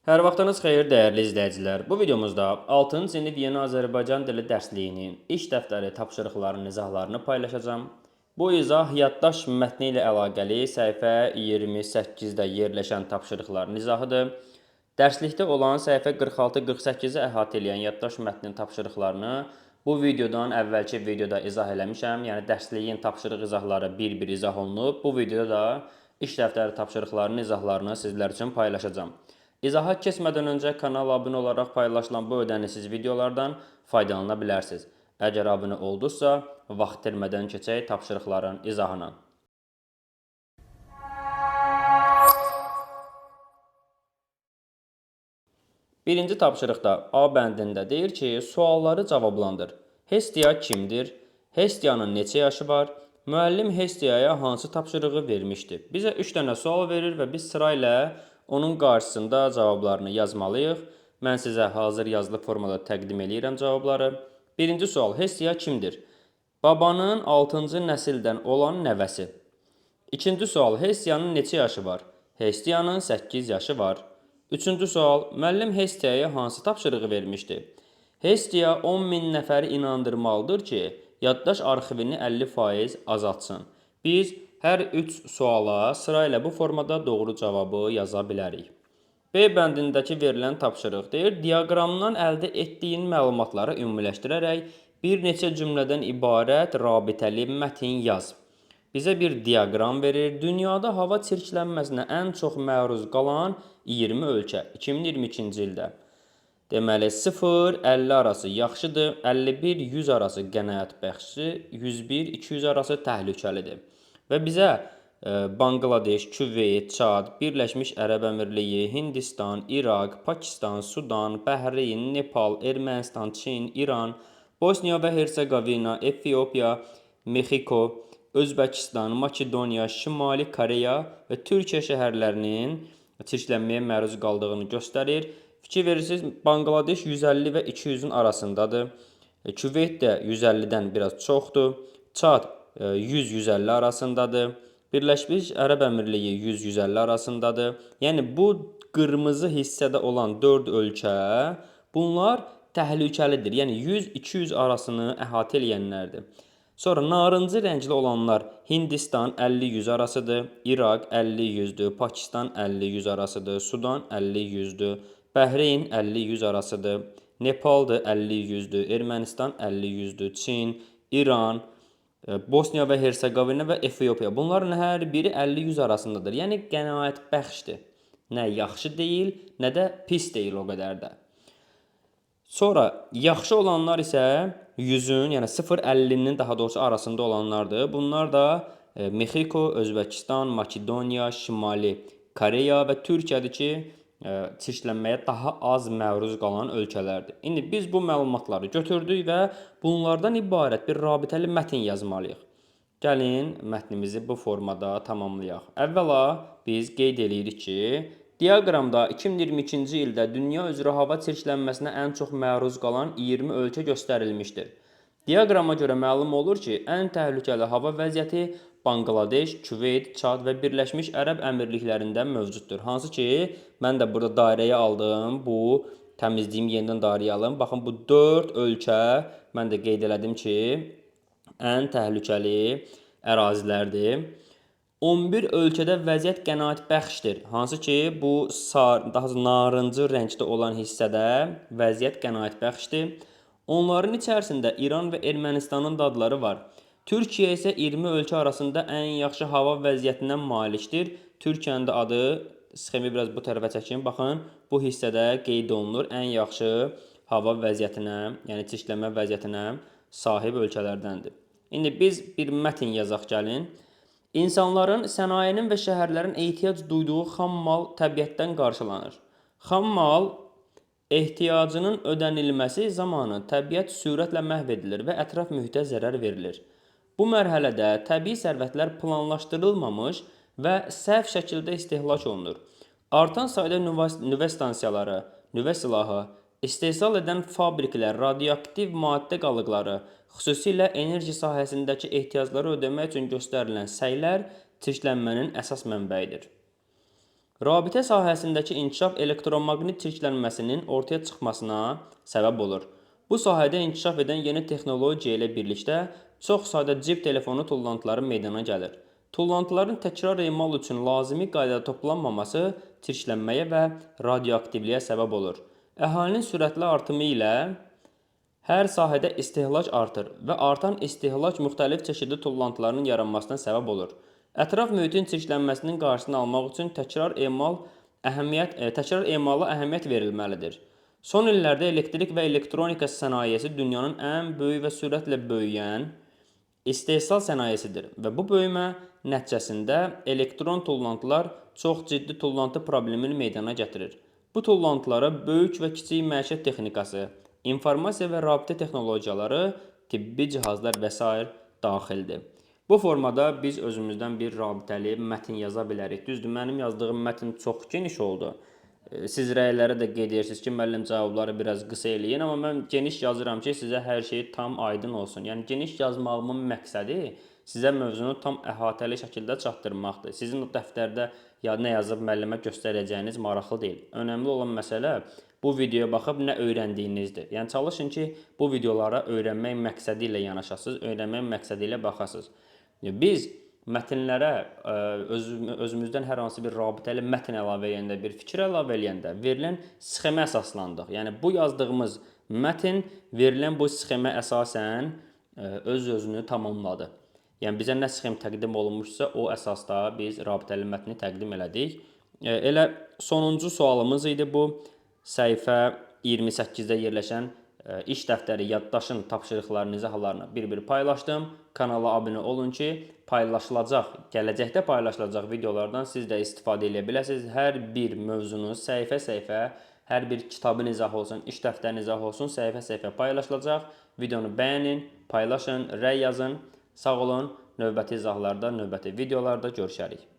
Hər vaxtınız xeyir dəyərli izləyicilər. Bu videomuzda 6-cı sinif Yeni Azərbaycan dili dərsliyinin iş dəftəri tapşırıqlarının izahlarını paylaşacağam. Bu izah yaddaş mətni ilə əlaqəli səhifə 28-də yerləşən tapşırıqların izahıdır. Dərslikdə olan səhifə 46-48-i əhatə eləyən yaddaş mətninin tapşırıqlarını bu videodan əvvəlki videoda izah eləmişəm. Yəni dərsliyin tapşırıq izahları bir-bir izah olunub. Bu videoda da iş dəftəri tapşırıqlarının izahlarını sizlər üçün paylaşacağam. İzaha keçmədən öncə kanala abunə olaraq paylaşılan bu ödənişsiz videolardan faydalana bilərsiniz. Əgər abunə oldunuzsa, vaxt itirmədən keçək tapşırıqların izahına. Birinci tapşırıqda A bəndində deyir ki, sualları cavablandır. Hestia kimdir? Hestiyanın neçə yaşı var? Müəllim Hestiyaya hansı tapşırığı vermişdi? Bizə 3 dənə sual verir və biz sırayla onun qarşısında cavablarını yazmalıyıq. Mən sizə hazır yazılı formada təqdim eləyirəm cavabları. Birinci sual, Hestiya kimdir? Babanın 6-cı nəsildən olan nəvəsi. İkinci sual, Hestiyanın neçə yaşı var? Hestiyanın 8 yaşı var. Üçüncü sual, müəllim Hestiyaya hansı tapşırığı vermişdi? Hestiya 10 min nəfəri inandırmalıdır ki, yaddaş arxivini 50% azaltsın. Biz hər 3 suala sırayla bu formada doğru cavabı yaza bilərik. B bəndindəki verilən tapşırıq deyir, diaqramdan əldə etdiyin məlumatları ümumiləşdirərək bir neçə cümlədən ibarət rabitəli mətin yaz. Bizə bir diaqram verir. Dünyada hava çirklənməsinə ən çox məruz qalan 20 ölkə 2022-ci ildə. Deməli 0-50 arası yaxşıdır, 51-100 arası qənaətbəxşdir, 101-200 arası təhlükəlidir. Və bizə Bangladeş, Küveyt, Çad, Birləşmiş Ərəb Əmirliyi, Hindistan, İraq, Pakistan, Sudan, Bəhreyn, Nepal, Ermənistan, Çin, İran, Bosniya və Herseqovina, Efiopiya, Mexiko, Özbəkistan, Makedoniya, Şimali Koreya və Türkiyə şəhərlərinin çirklənməyə məruz qaldığını göstərir. Fikir verirsiniz, Bangladeş 150 və 200-ün arasındadır. Küveyt də 150-dən biraz çoxdur. Çad 100-150 arasındadır. Birləşmiş Ərəb Əmirliyi 100-150 arasındadır. Yəni bu qırmızı hissədə olan 4 ölkə bunlar təhlükəlidir. Yəni 100-200 arasını əhatə eləyənlərdir. Sonra narıncı rəngli olanlar Hindistan 50-100 arasıdır, İraq 50-100-dür, Pakistan 50-100 arasıdır, Sudan 50-100-dür, Bəhreyn 50-100 arasıdır, Nepaldır 50-100-dür, Ermənistan 50-100-dür, Çin, İran, Bosniya və Herseqovina və Efiopiya. Bunların hər biri 50-100 arasındadır. Yəni qənaətbəxşdir. Nə yaxşı deyil, nə də pis deyil o qədər də. Sonra yaxşı olanlar isə 100-ün, yəni 0-50-nin daha doğrusu arasında olanlardır. Bunlar da Mexiko, Özbəkistan, Makedoniya, Şimali Koreya və Türkiyədir ki, çirklənməyə daha az məruz qalan ölkələrdir. İndi biz bu məlumatları götürdük və bunlardan ibarət bir rabitəli mətn yazmalıyıq. Gəlin mətnimizi bu formada tamamlayaq. Əvvəla biz qeyd eləyirik ki, diaqramda 2022-ci ildə dünya üzrə hava çirklənməsinə ən çox məruz qalan 20 ölkə göstərilmişdir. Diaqrama görə məlum olur ki, ən təhlükəli hava vəziyyəti Bangladeş, Küveyt, Çad və Birləşmiş Ərəb Əmirliklərində mövcuddur. Hansı ki, mən də burada dairəyə aldım, bu təmizliyim yenidən dairəyə alım. Baxın, bu 4 ölkə mən də qeyd elədim ki, ən təhlükəli ərazilərdir. 11 ölkədə vəziyyət qənaətbəxşdir. Hansı ki, bu daha narıncı rəngdə olan hissədə vəziyyət qənaətbəxşdir. Onların içərisində İran və Ermənistanın da adları var. Türkiyə isə 20 ölkə arasında ən yaxşı hava vəziyyətinə malikdir. Türkiyənin də adı, sxemi biraz bu tərəfə çəkin. Baxın, bu hissədə qeyd olunur ən yaxşı hava vəziyyətinə, yəni çirklənmə vəziyyətinə sahib ölkələrdəndir. İndi biz bir mətn yazaq gəlin. İnsanların, sənayenin və şəhərlərin ehtiyac duyduğu xam mal təbiətdən qarşılanır. Xam mal ehtiyacının ödənilməsi zamanı təbiət sürətlə məhv edilir və ətraf mühitə zərər verilir. Bu mərhələdə təbii sərvətlər planlaşdırılmamış və səhv şəkildə istehlak olunur. Artan sayda nüvə stansiyaları, nüvə silahı, istehsal edən fabriklər, radioaktiv maddə qalıqları, xüsusilə enerji sahəsindəki ehtiyacları ödəmək üçün göstərilən səylər çirklənmənin əsas mənbəyidir. Rabitə sahəsindəki inkişaf elektromaqnit çirklənməsinin ortaya çıxmasına səbəb olur. Bu sahədə inkişaf edən yeni texnologiya ilə birlikdə çox sayda cib telefonu tullantıları meydana gəlir. Tullantıların təkrar emal üçün lazımi qaydada toplanmaması çirklənməyə və radioaktivliyə səbəb olur. Əhalinin sürətli artımı ilə hər sahədə istehlak artır və artan istehlak müxtəlif çeşidli tullantıların yaranmasına səbəb olur. Ətraf mühitin çirklənməsinin qarşısını almaq üçün təkrar emala əhəmiyyət verilməlidir. Son illərdə elektrik və elektronika sənayesi dünyanın ən böyük və sürətlə böyüyən istehsal sənayesidir və bu böyümə nəticəsində elektron tullantılar çox ciddi tullantı problemini meydana gətirir. Bu tullantılara böyük və kiçik məişət texnikası, informasiya və rabitə texnologiyaları, tibbi cihazlar və sair daxildir. Bu formada biz özümüzdən bir rabitəli mətn yaza bilərik. Düzdür, mənim yazdığım mətn çox geniş oldu. Siz rəylərə də qeyd edirsiniz ki, müəllim cavabları biraz qısa eləyin, amma mən geniş yazıram ki, sizə hər şey tam aydın olsun. Yəni geniş yazmağımın məqsədi sizə mövzunu tam əhatəli şəkildə çatdırmaqdır. Sizin o dəftərdə ya nə yazıb müəllimə göstərəcəyiniz maraqlı deyil. Önəmli olan məsələ bu videoya baxıb nə öyrəndiyinizdir. Yəni çalışın ki, bu videolara öyrənmək məqsədi ilə yanaşasınız, öyrənmək məqsədi ilə baxasınız. Biz mətnlərə özümüzdən hər hansı bir rabitəli mətn əlavə eləyəndə, bir fikir əlavə eləyəndə verilən sxemə əsaslandıq. Yəni bu yazdığımız mətn verilən bu sxemə əsasən öz-özünü tamamladı. Yəni bizə nə sxem təqdim olunmuşsa, o əsasda biz rabitəli mətni təqdim elədik. Elə sonuncu sualımız idi bu. Səhifə 28-də yerləşən iş dəftəri yaddaşın tapşırıqlarını, izahlarını bir-bir paylaşdım. Kanala abunə olun ki, paylaşılacaq, gələcəkdə paylaşılacaq videolardan siz də istifadə edə biləsiniz. Hər bir mövzunu səhifə-səhifə, hər bir kitabın izahı olsun, iş dəftərinin izahı olsun, səhifə-səhifə paylaşılacaq. Videonu bəyənin, paylaşın, rəy yazın. Sağ olun. Növbəti izahlarda, növbəti videolarda görüşərik.